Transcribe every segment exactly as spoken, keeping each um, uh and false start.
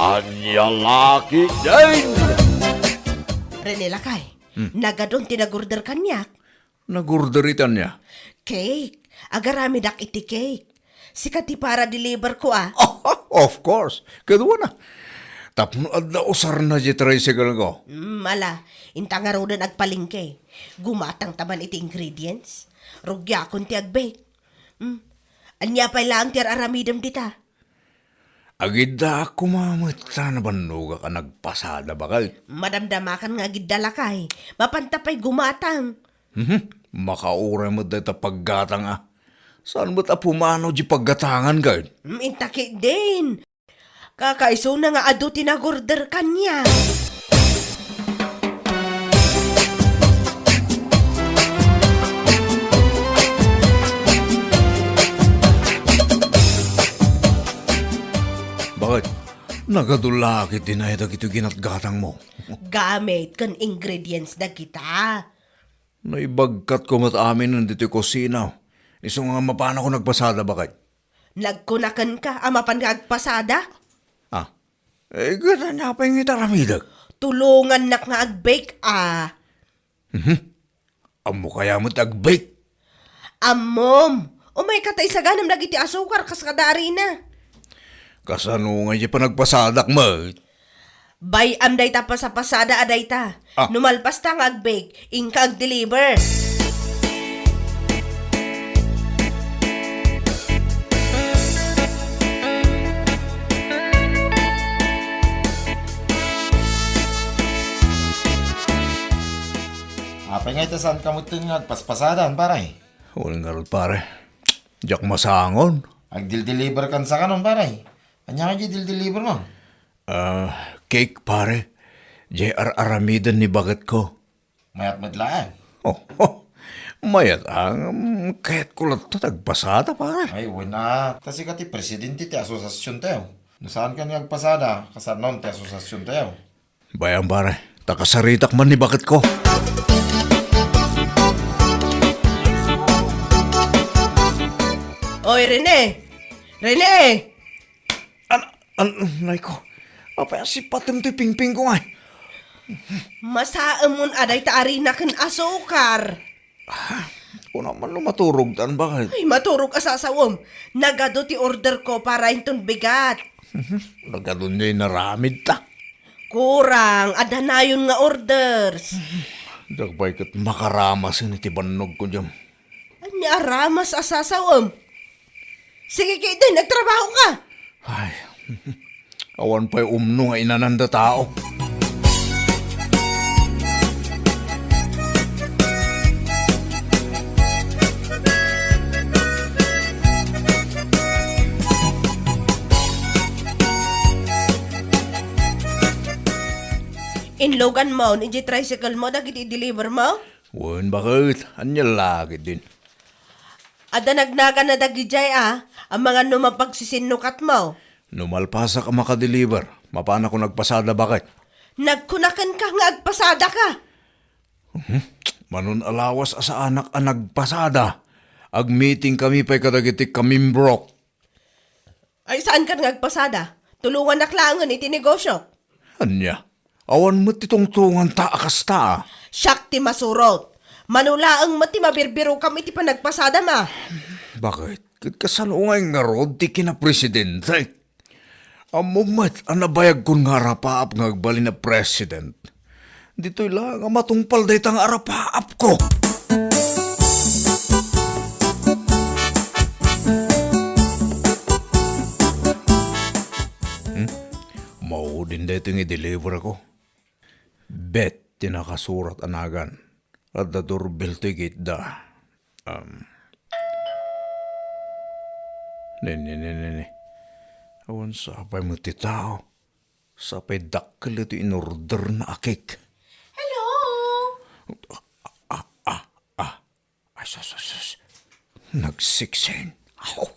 Ania la ketdin? Rene, lakay, Hmm. nagadun ti nag-order kaniak. Nag-order iti ania? Cake. Agaramidak iti cake. Sika ti para-deliver ko, a. Of course. Kaduana. Tapno adda usarna diay tricycle ko. Hmm, ala, inta ngaruden agpalengke. Gumatangta man iti ingredients. Rugiakon ti ag-bake. Hmm. Ania pay laeng ti ar-aramidem dita? Agiddaak koma met ta nabannogak a nagpasada, baket. Madamdamakan nga agidda, lakay. Mapanta pay gumatang. Mhm. Makauray met dayta paggatang, a. Saan met a pumanaw diay paggatangan, ket? Mm, inta ketdin. Kakaisuna nga adu ti nag-order kaniak. Baket? Nagadu la ketdin aya dagitoy ginatgatangmo? Gamit ken ingredients dagita. Naibagkatko met amin ditoy kusina. Isu nga mapanakon agpasada, baket. Nagkuna kenka a mapan nga agpasada? Ah. Eh, ket ania pay nga iti aramidek? Tulongannak nga ag-bake, a. Mhm. Ammok aya met ag-bake? Ammom. Umayka ta isaganem dagiti asukar kas kada arina. Kasano ngay diay panagpasadak met? Bay-am dayta pasapasada a dayta. Ah. No malpasta nga ag-bake, inka ag-deliver. Apay nga ita, saanka met nga agpaspasadan, pare? Wen ngarud, pare. Diak masangon. Agdildiliber kan sa kanon, pare. Ania nga di dildiliber mo? Ah, cake, pare. Diay ar-aramiden ni baketko. Mayat met laeng. Oh, oh. Mayat ang, mm, kayatko latta ti agpasada, pare. Ay, wen a. Ta sika ti presidente ti asosiasiontayo. No saanka nga agpasada, kasano ti asosiasiontayo? Bay-am, pare, ta kasaritak man ni baketko. Oy, Rene! Rene! An-, an-, nay ko, apay a sipatem toy pingpingko ngay? Masaemon a dayta arina ken asukar. Ah, kuna man no maturogtan, baket? Ay, maturog a sasawem. Nagadu ti order ko para inton bigat. Nagadu diay inaramidta. Kurang, adda nayon nga orders. Diak pay ket makaramasen iti bannogko diay. Ania a ramas a sasawem? Sige ketdin, nagtrabaho ka. Ay, awan pay umno nga inananda tao. Inlugan mo, ni tricycle mo, dagiti deliver mo? Wen, baket, ania la ketdin? Adda nagnagan a dagidiay a, amangan no mapagsisinnukatmo. No malpasak a makadeliver, mapanakon agpasada, baket. Nagkuna kenka nga agpasadaka. Mhm. Manon a lawas a saanak a nagpasada, agmitingkami pay kadagiti kamimbrok. Ay, saankan nga agpasada? Tulongannak laengen iti negosio. Ania? Awan met ti tungtunganta a kasta, a. Siak ti masurot. Mano laeng met ti mabirbirokam iti panagpasadam, a. Baket? Ket kasano ngay ngarud ti kinapresidente? Ammom met a nabayagkon nga arapaap nga agbalin a president. Ditoy laeng a matungpal dayta nga arapaapko. Hmm? Maudin daytoy nga i-deliver ko. Bet ti nakasurat a nagan. Adda doorbell toy gitda. Um, ne, ne, ne, ne, ne. Awan sapay met ti tao. Sapay dakkel iti inorderna a cake. Hello? Ah, ah, ah, ah. Ay, sus, sus, sus. Nagsiksing. Aw,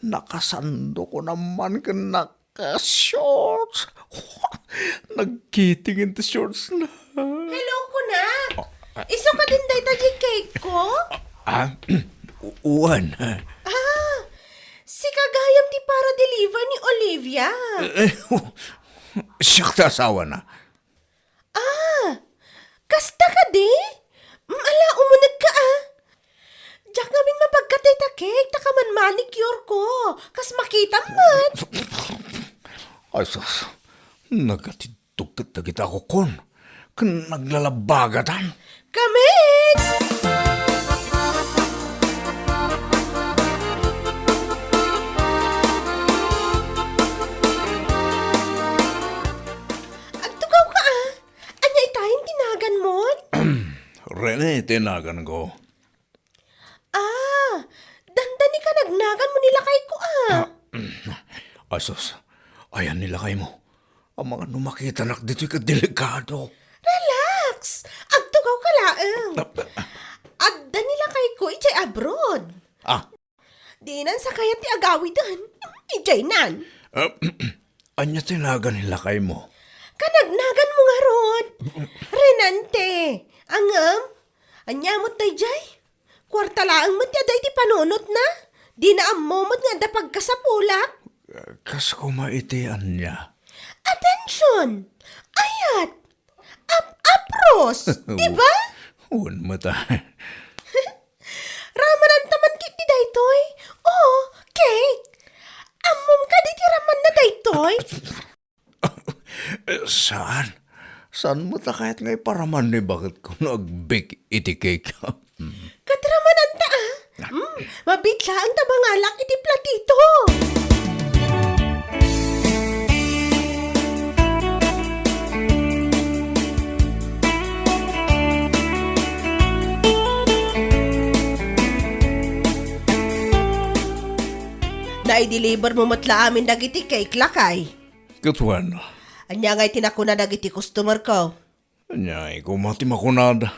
nakasandok ko naman ken naka-shorts. Nagkiting ti shorts na. Hello, kunak. Oh, ah. Isu ka din dayta di cake ko? Ah, u-, uwan. Ah, sika gayam ti para-deliver ni Olivia. Eh, eh, Siak ti asawana. Ah, kasta kadi? Mm, ala, umunegka, ah. Diak ngamin mapagkatay ta cake, ta kaman manicure ko. Kas makitam met. Ay, sus. Nagatiddog ket dagita a kukkun. Ken naglalabagatan. Kamin! Agtugaw ka, ah. Ania itayen ti naganmon? Rene ti naganko. Ah, dandani ka nagnagan mo ni lakayko, ah. Ah, asus, ayan ni lakaymo. Amangan no makitanak ditoy ket delikado. Relax! Agtugaw ka laeng. Ah, ah. Adda ni lakayko idiay abroad. Ah. Dinan sa kayat ti agawiden. Idiay nan. Ah, ania ti nagan ni lakaymo? Kanagnagan mo ngarud. Renante. Angem? Ania met daydiay? Kuarta laeng met ti adda iti panunotna. Dina ammo met nga adda pagkasapulak. Kas koma iti ania? Attention! Ayat! Ap-apros! Di ba? Wen met, ah. Ramananta man kit ti daytoy? Oo, cake. Ammom kadi ti ramanna daytoy? Saan? Saan met a kayat nga iparaman ni baketko no agbake iti cake? Ket ramananta, ah. Mm, mabiit laeng ta mangalak iti platito. Naideliver mo met la amin dagiti cake, lakay. Ket wen? Ania ngay ti nakuna dagiti customer ko? Ania ngay koma ti makunada?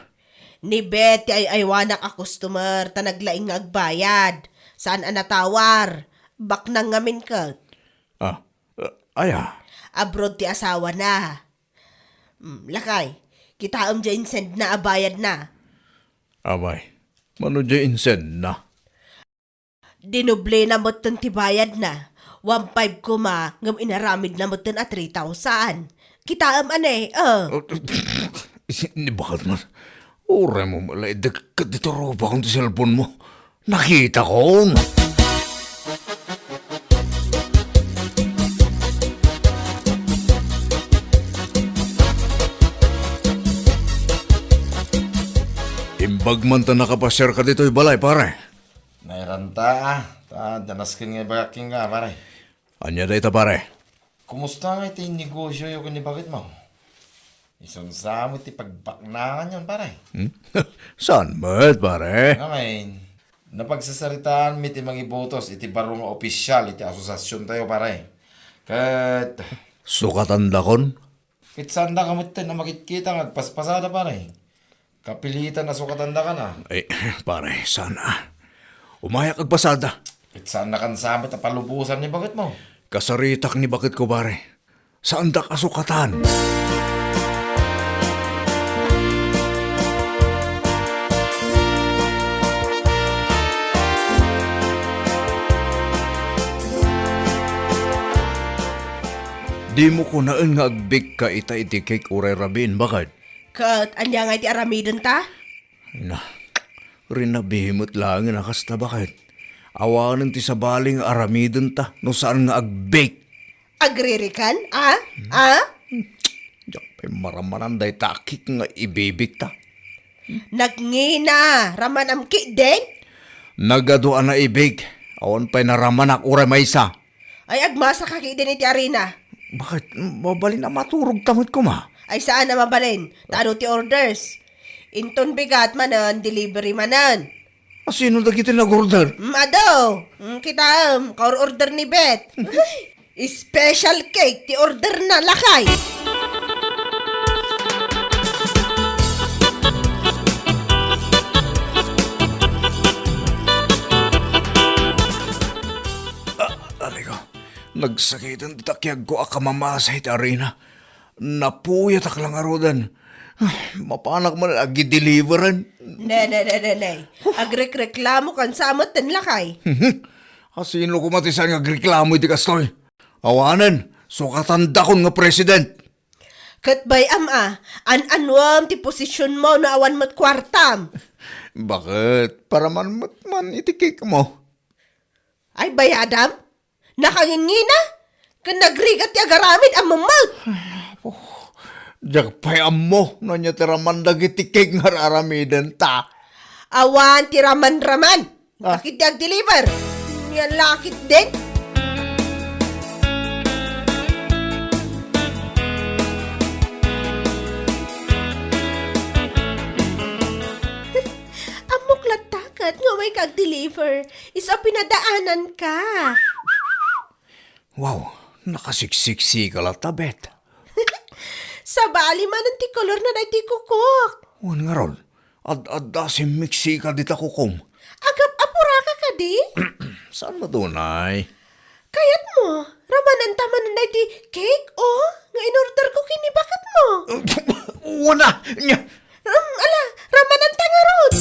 Ni Bet ti ay-aywanak a customer ta naglaing nga agbayad. Saan a natawar. Baknang ngamin ket. Ah, ah, aya? Abroad ti asawana. Mm, lakay, kitaem diay insendna a bayadna. Abay, mano diay insendna? Dinoblena metten ti bayadna. One five koma, ngem inaramidna metten a three thousand. Kitaem, ane, eh. Ni baket man. Uray mo mala idekket ditoy rupakon ti cellphone mo. Nakitakon. Imbag man ta nakapasiarka ditoy balay, pare. Nairanta, ah. Ta, danasken nga ibagak kenka, pare. Ania dayta, pare? Kumusta nga iti negosyoyo ken ni baketmo? Isunsa met ti pagbaknanganyon, pare. Hmm? Saan met, pare? Ngamin, napagsasaritaan mi ti mangibotos iti baro nga opisial iti asosasiontayo, pare. Ket sukatandakon? Ket saandaka metten a makitkita nga agpaspasada, pare. Kapilitan a sukatandaka na. Ay, pare, saan a. Umayak agpasada. Ket saannakan sa met a palubosan ni baketmo. Kasaritak ni baketko, pare. Saandak a sukatan. Dimo kunaen nga agbake ka ita iti cake uray rabiin, baket? Ket ania ngay ti aramidenta? Na, rinabi met laeng a kasta, baket. Awanen ti sabali nga aramidenta no saan nga agbake. Agririkan, a? A? Diak pay maramanan dayta a cake nga ibibake ta. Nagngina, ramanam ketdin? Nagadu a naibake, awan pay naramanak uray maysa. Ay, agmasaka ketdin iti arina. Baket, mabalin a maturog ta met koma? Ay, saan a mabalin. Ta adu ti orders. Inton bigat manen, delivery manen. A, sino dagiti nag-order? Mm, adu. Mm, kitaem, kaor-order ni Bet. Ay, special cake ti orderna, lakay. Ah, aray ko, nagsakiten ti takiagko a kamamasa iti arina. Napuyatak la ngaruden. Ay, mapanak man agideliveran. Ne, ne, ne, ne, ne. Agrekreklamokan sa metten, lakay. A, sino koma ti saan nga agreklamo iti kastoy? Awanen, Sukatandakon nga president. Ket bay-am a, an-anuem ti posisionmo no awan met kuartam. Baket, paraman met man iti cake mo. Ay, bayadam? Nakangingina? Ken nagrigat ti agaramid a memmet. Ay, apo. Diak pay ammo no ania ti raman dagiti cake nga ar-aramidenta. Awan ti raman-raman. Ah. Bakit di ag-deliver? Yan lakit din. Ammok latta ket nga umay ka ag-deliver. Isu a pinadaanan ka. Wow, nakasiksiksi ka latta, Bet. Sabali manen ti kolor na daytoy kukok. Wen ngarud, ad-adda simmiksi ka dita kukom. Agap-apura ka kadi? Saan mo tunay? Kayat mo, ramanan ta manen daytoy cake, o, nga in-order ko ken ni baket mo. Wen a, nya, Ram, ala, ramanan ta ngarud.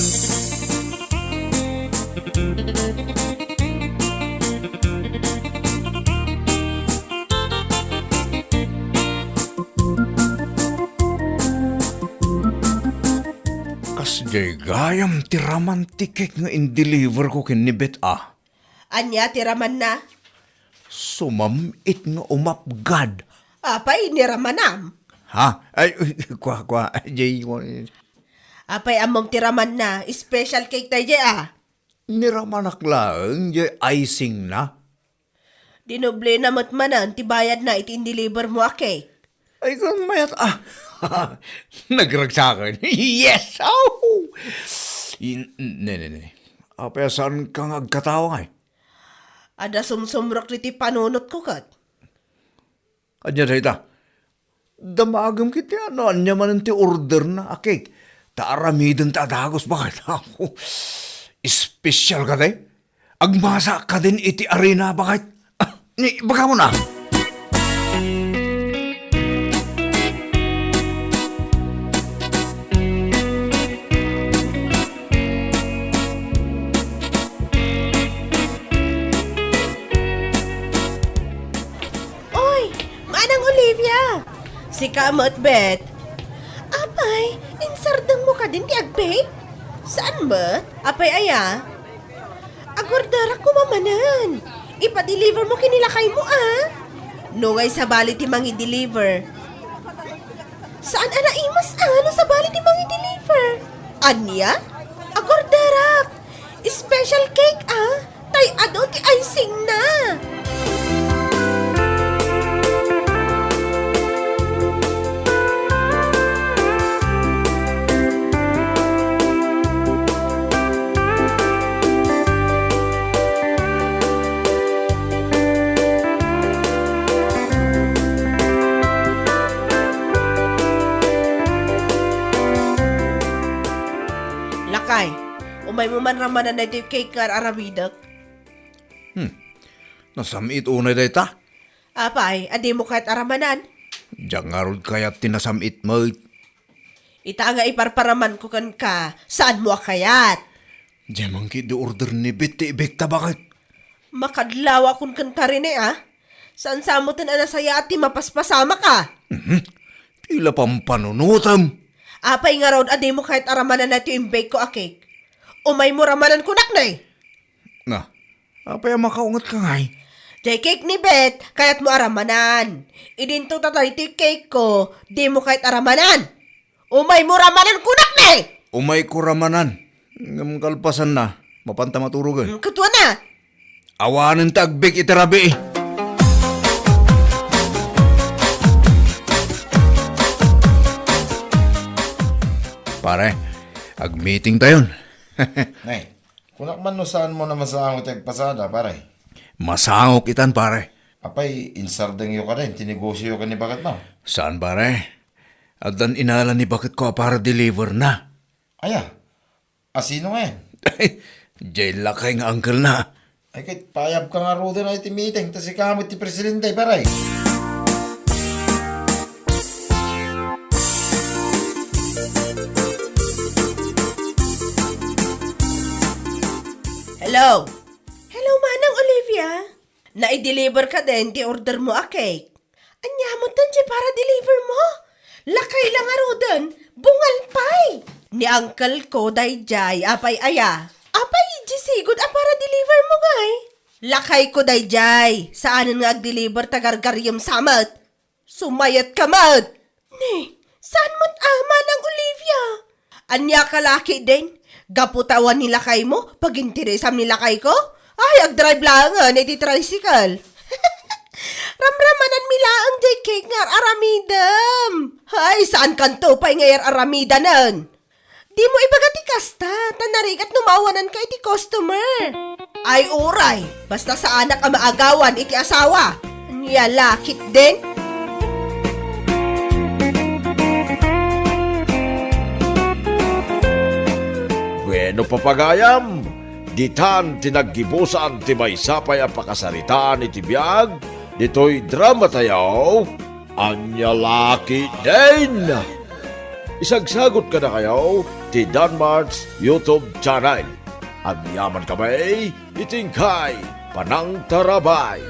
Kasdiay gayam ti raman ti cake nga in-deliver ko ken ni Bet a. Ania ti ramanna? Sumam-it nga umapgad. Apay, ni ramanam? Ha? Ay, kua, kua, jay, kua. Apay, ammom ti ramanna? Special cake dayjay a. Ni ramanak laeng, jay icing na. Dinoblena met manen ti bayadna iti in-deliver mo a cake. Ay, kung mayat, ah, nagragsakan. Yes! Oh! In-, ne, ne, ne. Apay a saan ka nga agkatawa ngay? Adda sumsumrek diti panunotko ket. Ania dayta? Damagem ket ti ano, ania manen ti order na a cake. Ta aramiden ta a dagus, baket. Ako, espesyal ka day? Agmasa ka din iti arena, baket. Ah, ni, baka mo na. Oy, Manang Olivia! Sika met, Bet. Apay, insardeng mo kadin ti agpay? Saan met? Apay aya? Agorderak koma manen. Ipa-deliver mo ken ni lakay mo, a? No ngay sabali ti mangi-deliver. Saan a naimas, a, no sabali ti mangi-deliver? Ania? Agorderak! Special cake, a? Tay adu ti icing na! Lakay, umay mo man ramanan daytoy cake nga ar-aramidek. Hmm. Nasam-it unay dayta? Apay, a dimo kayat a ramanan? Diak ngarud kayat ti nasam-it met. Ita nga iparparaman ko kenka, saan mo a kayat? Diay man ket di order ni Bet ti ibekta, baket. Makadlawakon kenka, Rene, a? Saan sa metten a nasayaat ti mapaspasamak, a? Mhm. Pila pampanunotem. Apay ngarud a dimo kayat a ramanan daytoy imbake ko a cake? Umay mo ramanan kunak, ne? Na, apay a makaunget ka ngay? Jay cake ni Bet, kayat mo a ramanan. Idinto ta daytoy cake ko, dimo kayat a ramanan. Umay mo ramanan kunak, ne! Umay ko ramanan. Ngem kalpasanna, mapanta maturogen. Hmm, kutuana. Awanen ta agbake iti rabii. Pare, agmeeting tayon. Nay, kunak man no saan mo na masango ti agpasada, pare? Masangok itan, pare. Apay, insardengyo kadi ti negosioyo ken ni baketmo? Saan, pare. Addan inala ni baketko a para deliver na. Aya? A sino ngayen? Jay lakay nga uncle na. Ay, ket paayabka ngaruden iti meeting, ta sika met ti presidente, pare. Hello? Hello, Manang Olivia. Nai-deliver kadin ti order mo a cake? Ania metten ti para-deliver mo? Lakay la ngaruden, bungal pay! Ni uncle ko daydiay, apay aya? Apay, diay sigud a para-deliver mo ngay? Lakay ko daydiay, saanen nga ag-deliver ta gargariem sa met. Sumayat ka met! Ne, saan met a, Manang Olivia? Ania ka la ketdin? Gapu ta awan ni lakay mo, paginteresam ni lakay ko? Ay, agdrive laengen iti tricycle. Ramramananmi laeng diay cake nga ar-aramidem. Ay, saan kanto pay nga ar-aramidanen? Dimo ibaga ti kasta, ta narigat no maawananka iti customer. Ay, uray, basta saanak a maagawan iti asawa. Ania la ketdin? Bueno, papagayam, ditan ti naggibusan ti maysa pay a pakasaritaan iti biag ditoy dramatayo, Ania la ketdin. Isagsagot kadakayo ti Danmart's YouTube channel. Agyaman kami iti inkay panangtarabay.